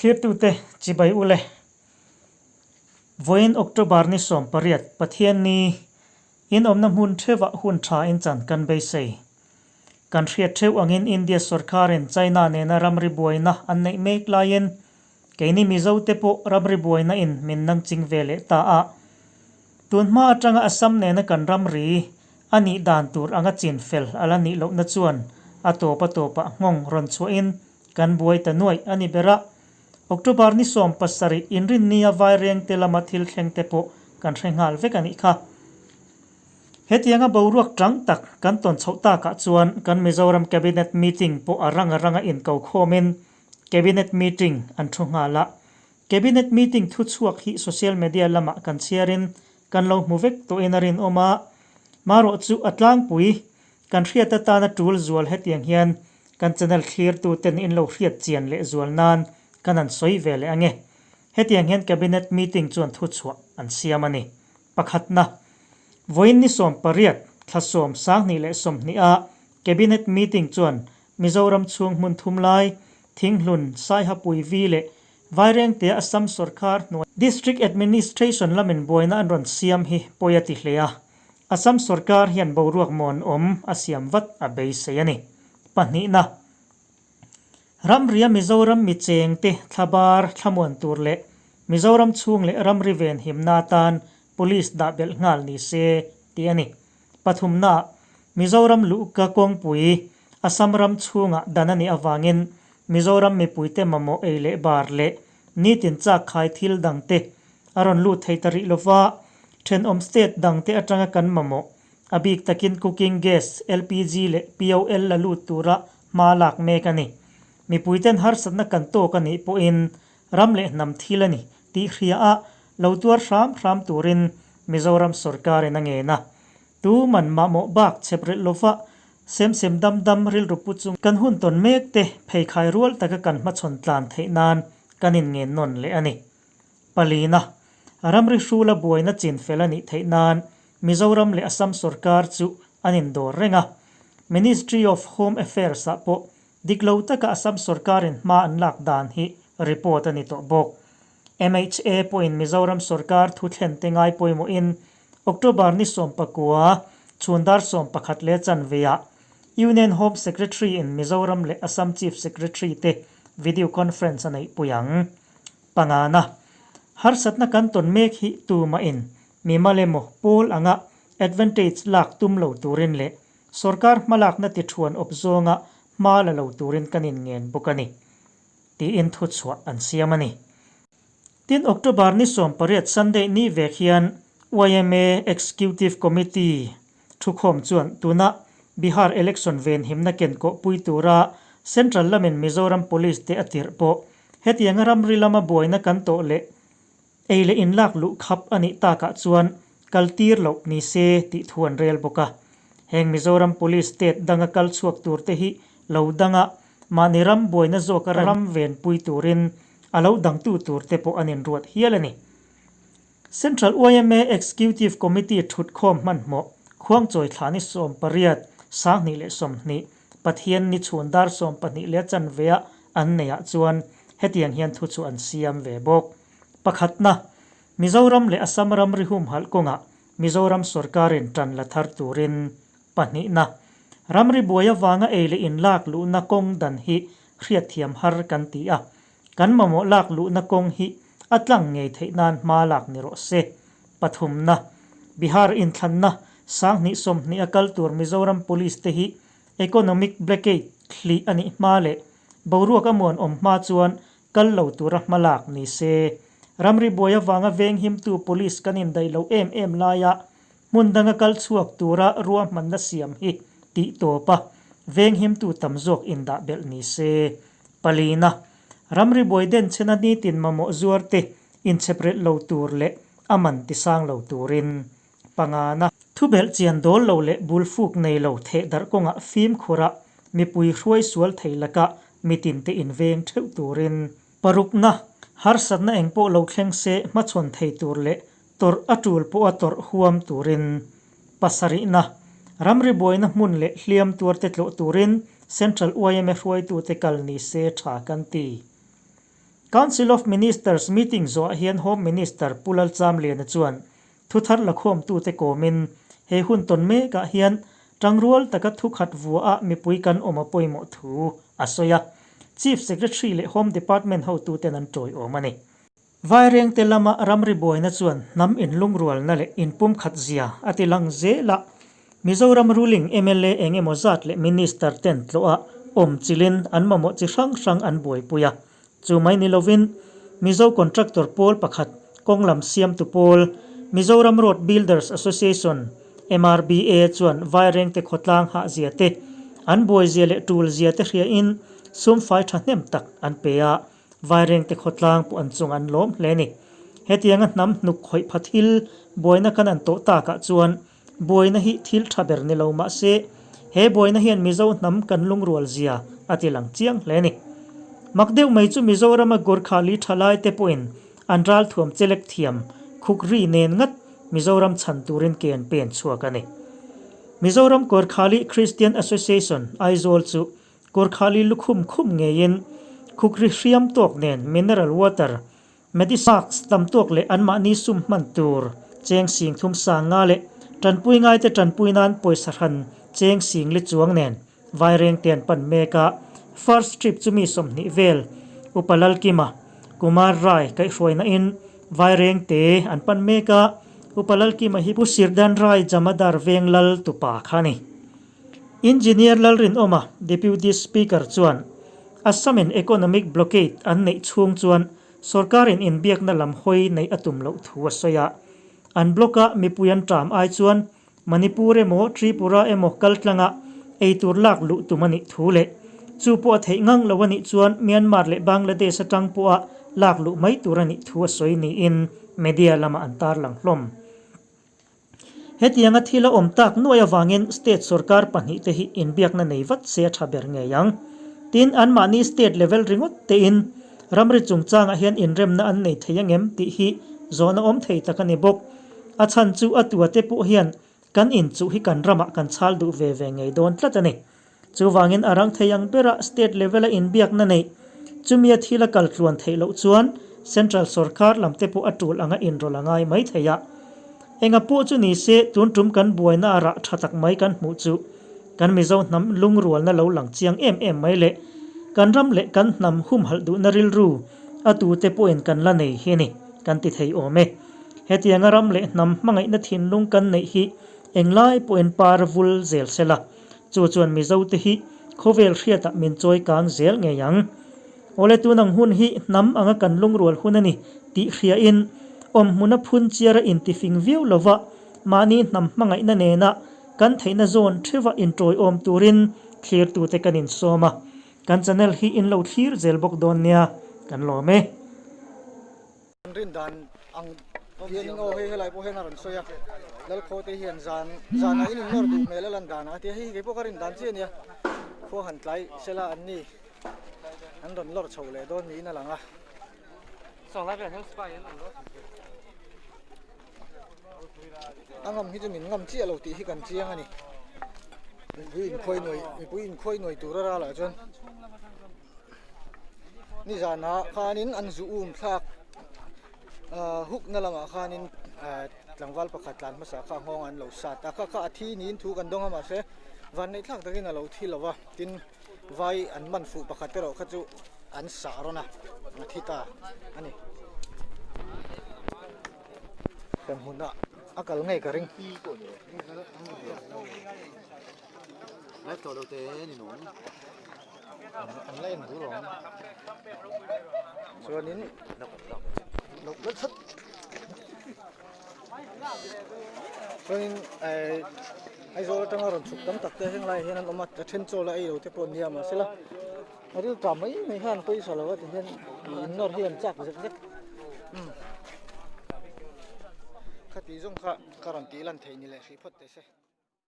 Thlirtute chibai ule. Vawiin October ni 18 Pathianni in awmna hmun theuhah hun tha in chan kan beisei. Kan hriat theuh angin India sorkarin China nena ramri buaina an neih mek laiin keini Mizo te pawh ramri buaina in min nang ching ve leh ta a. Tun hma atanga Assam nena kan ramri a nih dan tur anga chin fel a la nih lohna chuan a tawp a tawpah nghawng rawn chhuahin kan buai ta nuaih a ni ber a. October ni 17 inrinnia Vairengte lama thil thleng te pawh kan hre nghal vek a nih kha. Hetianga boruak tang tak kan tawn chhoh takah chuan kan Mizoram Cabinet meeting pawh a rang a ranga inko khawmin Cabinet meeting an thu nghal a. Cabinet meeting thuchhuak hi social media lamah kan chhiarin kan lo hmu vek tawhin a rinawm a. Marawh chu a tlangpui kan hriat atana tul zual hetiang hian kan channel thlirtuten in lo hriat chian leh zual nan kan han sawi ve leh ange. Hetiang hian Cabinet meeting chuan thuchhuah an siam a ni. Pakhatna, Vawiin ni 18, thla 10, 2020 a Cabinet meeting chuan Mizoram chhung hmun thum lai, Thinghlun, Saihapui Vi leh Vairengtea Assam sorkar hnuai District Administration lamin buaina an rawn siam hi pawi a ti hle a. Assam sorkar hian boruak mawn awm a siam vat a beisei a ni. Pahnihna, Ramria Mizoram mi chengte thlabar thlamuan tur leh Mizoram chhung leh ramri venhimna atan Police dah belh nghal ni se tih a ni. Pathumnaah, Mizoram luhka kawngpui Assam ram chhungah dan a nih avangin Mizoram mipuite mamawh ei leh bar leh nitin chak khai thil dangte a rawn lut thei ta rih lova, thenawm state dangte atanga kan mamawh a bik takin cooking gas, LPG leh POL la lut tura hma lak mek a ni. Mipuiten harsatna kan tawk a nih pawhin ram leh hnam thil a ni tih hria a lo tuar hram hram turin Mizoram sorkarin a ngen a. Tu man mamawh bak chhep relh lova sem sem dam dam rilru pu chung kan hun tawn mek te pheikhai rual taka kan hmachhawn tlan theih nan kan inngen nawn leh a ni. Palina, ramri hrula buaina chin fel a nih theih nan Mizoram leh Assam sorkar chu an indawr reng a. Ministry of Home Affairs ah pawh dik lo taka Assam sorkarin hma an lak dan hi report a ni tawh bawk. MHA pawhin Mizoram sorkar thu thlen te ngai pawimawhin October ni 19 chhun dar 11 leh chanveah Union Home Secretary in Mizoram leh Assam Chief Secretary te video conference a neih pui ang. Pangana, harsatna kan tawn mek hi tumahin mimal emaw pawl anga advantage lak tum lo turin leh sorkar hmalakna ti thuan awp zawnga hma la lo turin kan inngen bawk a ni, tiin thuchhuah an siam a ni. Tin, October ni 18 Sunday ni vek hian yma Executive Committee thukhawm chuan tuna Bihar election venhimna kenkawhpui tura Central lamin Mizoram Police te a tirh pawh Hetianga ramri lama buaina kan tawh leh ei leh inlak luh khap a nih takah chuan kal tir loh ni se tih thu an rel bawk a. Heng Mizoram Police state danga kal chhuak tur te hi lo danga mahni ram buaina zawka ram venpui turin a lo dangtu tur te pawh an inruat hial a ni. Central yma Executive Committee thutkhawm hmanhmawh Khuangchawi thla ni 18, 2020, Pathian ni chhun dar 12 leh a chanve ah an nei ah chuan hetiang hian thu chu an siam ve bawk. Pakhatna, Mizoram leh Assam ramri humhalh kawngah Mizoram sorkarin tan la thar turin. Pahnihna, ramri buai avanga ei leh in lak luhna kawng dan hi hriatthiam har kan ti a, kan mamawh lak luhna kawng hi a tlang ngei theih nan hma lak ni rawh se. Pathumna, Bihar inthlanna 2020 a kal tur Mizoram Police te hi Economic Blockade hlih a nih hma leh boruak a muan awm hma chuan kal lo tura hma lak ni se. Ramri buai avanga venghimtu Police kan indaih lo em em laia hmun danga kal chhuak tura ruahmanna siam hi tih tawp a, venghimtu tam zawk indah belh ni se. Palina, ramri buai denchhena nitin mamawh zuar te inchheprelh lo tur leh a man tisang lo turin. Pangana, thubelh chian dawl lo leh bulfuk nei lo theh darh kawngah fimkhura mipui hruai sual thei lakah mitinte inveng theuh turin. Parukna, harsatna eng pawh lo thleng se hmachhawn thei tur leh tawrh a tul pawha tawrh huam turin. Pasarihna, ramri buaina hmun leh hliam tuarte tlawh turin Central yma hruaitute kal ni se tha kan ti. Council of Ministers meeting zawhah hian Home Minister Pu Lalchamliana chuan thuthar lakhawmtute kawmin he hun tawn mekah hian tangrual taka thukhat vuaha mipui kan awm a pawimawh thu a sawi a, Chief Secretary leh Home Department hotuten an tawiawm a ni. Vairengte lama ramri buaina chuan hnam inlungrualna leh inpumkhat zia a ti lang zel a, Mizoram ruling mla eng emaw zat leh minister ten tlawh a awm chilin an mamawh chi hrang hrang an buaipui a. Chu mai ni lovin Mizo contractor pawl pakhat kawng lam siamtu pawl Mizoram Road Builders Association, MRBA, chuan Vairengte khawtlang hah zia te, an buai zia leh tul zia te hriain sumfai thahnem tak an pe a. Vairengte khawtlang pawh an chung an lawm hle a ni. Hetianga hnam hnuk khawih pha thil buaina kan an tawh takah chuan buaina hi thil tha ber ni lo mah se, he buaina hian Mizo hnam kan lungrual zia a ti lang chiang hle a ni. Mak deuh mai chu Mizorama Gorkhali thalai te pawhin an ralthuam chelek thiam khuk ri nen ngat Mizoram chhan turin ke an pen chhuak a ni. Mizoram Gorkhali Christian Association, Aizawl chu Gorkhali lukhum khum ngeiin khukri hriam tawk nen mineral water, medisax tam tawk leh anmahni sum hman tur cheng sing thum sang nga leh tanpui ngaite tanpui nan pawisa hran cheng sing li chuang nen Vaireng te an pan mek a, first trip chu mi 20 vel Upa Lalkima, Kumar Rai kaihhruaina in Vaireng te an pan mek a, Upa Lalkima hi Pu Sirdan Rai Jamadar veng lal tupa kha a ni. Engineer Lalrinawma, Deputy Speaker chuan Assam-in economic blockade an neih chhung chuan sorkarin inbiakna lam hawi neih a tum loh thu a sawi a. An block-a mipui an ṭam ai chuan Manipur emaw Tripura emaw kaltlanga eitur lak luh tum a nih thu leh chu pawh a theih ngang lo a nih chuan Myanmar leh Bangladesh atang pawha lak luh mai tur a nih thu a sawi niin media lamah an tarlang hlawm. Hetianga thil a awm tak nuai avangin state sorkar pahnihte hi inbiakna nei vat se a tha ber ngei ang. Tin, anmahni state level ringawt tein ramri chungchangah hian inremna an nei thei angem tih hi zawhna awm thei tak a ni bawk. A chhan chu a tuate pawh hian kan inchuh hi kan ramah kan chhal duh ve ve ngei dawn tlat a ni. Chuvangin a rang thei ang bera state level-a inbiakna neih chumia thil a kal tluan theih loh chuan central sorkar lam te pawh a tul anga inrawlh a ngai mai thei a. Enga pawh chu ni se tun tum kan buaina a rah tha tak mai kan hmuh chu kan Mizo hnam lungrualna lo lang chiang em em mai leh kan ram leh kan hnam humhalh duhna rilru a tute pawhin kan la nei hi a ni kan ti thei awm e. Hetianga ram leh hnam hmangaihna thinlung kan neih hi englai pawhin par vul zel sela. Chu chuan Mizote hi khawvel hriatah min chawi kang zel ngei ang. Awle tun ang hun hi hnam anga kan lungrual hun a ni tih hriain awmhmuna phun chiara intifing viau lova mahni hnam hmangaihna nena kan theihna zawn theuha intawiawm turin thlirtute kan insawm a. Kan channel hi in lo thlir zel bawk dawn nia, kan lawm e. An rin dan ang hianin aw hei helai pawh hian a rawn sawi a, Lalkhaw te hian zan zanah in innawr duh hmel a lan danah a ti a, hei hi keipawh ka rin dan chiah a nia, khua han tlai sela an ni an rawn lawr chho leh dawn niin a lang a. A ngam hi chu min ngam chiah lo tih hi kan chiang a ni, mipui inkhawi nuai mipui inkhawi nuai tur a ralah chuan. Nizanah khanin an zu um thlak ah hukna lamah khanin ah tlangval pakhat tlan hmasa kha nghawng an lo sat a kha kha a thi niin thu kan dawng a mahse vanneih thlak takin a lo thi lo va tin vai an man fuh pakhat erawh kha chu an sah rawn a a thi ta a ni. Kan hmunah a kal ngei ka ring. An la en duh ang chuanin chuanin eh Aizawl atanga rawn chhuk tam tak te heng laiah hian an awm a a then chaw la ei lo te pawh an nia mahsela a ril tah mai mai khan pawisa lo a ti hian in nawr hi an chak zek zek khati zawng kha ka rawn tih lan theih ni leh hrih phawt teh se.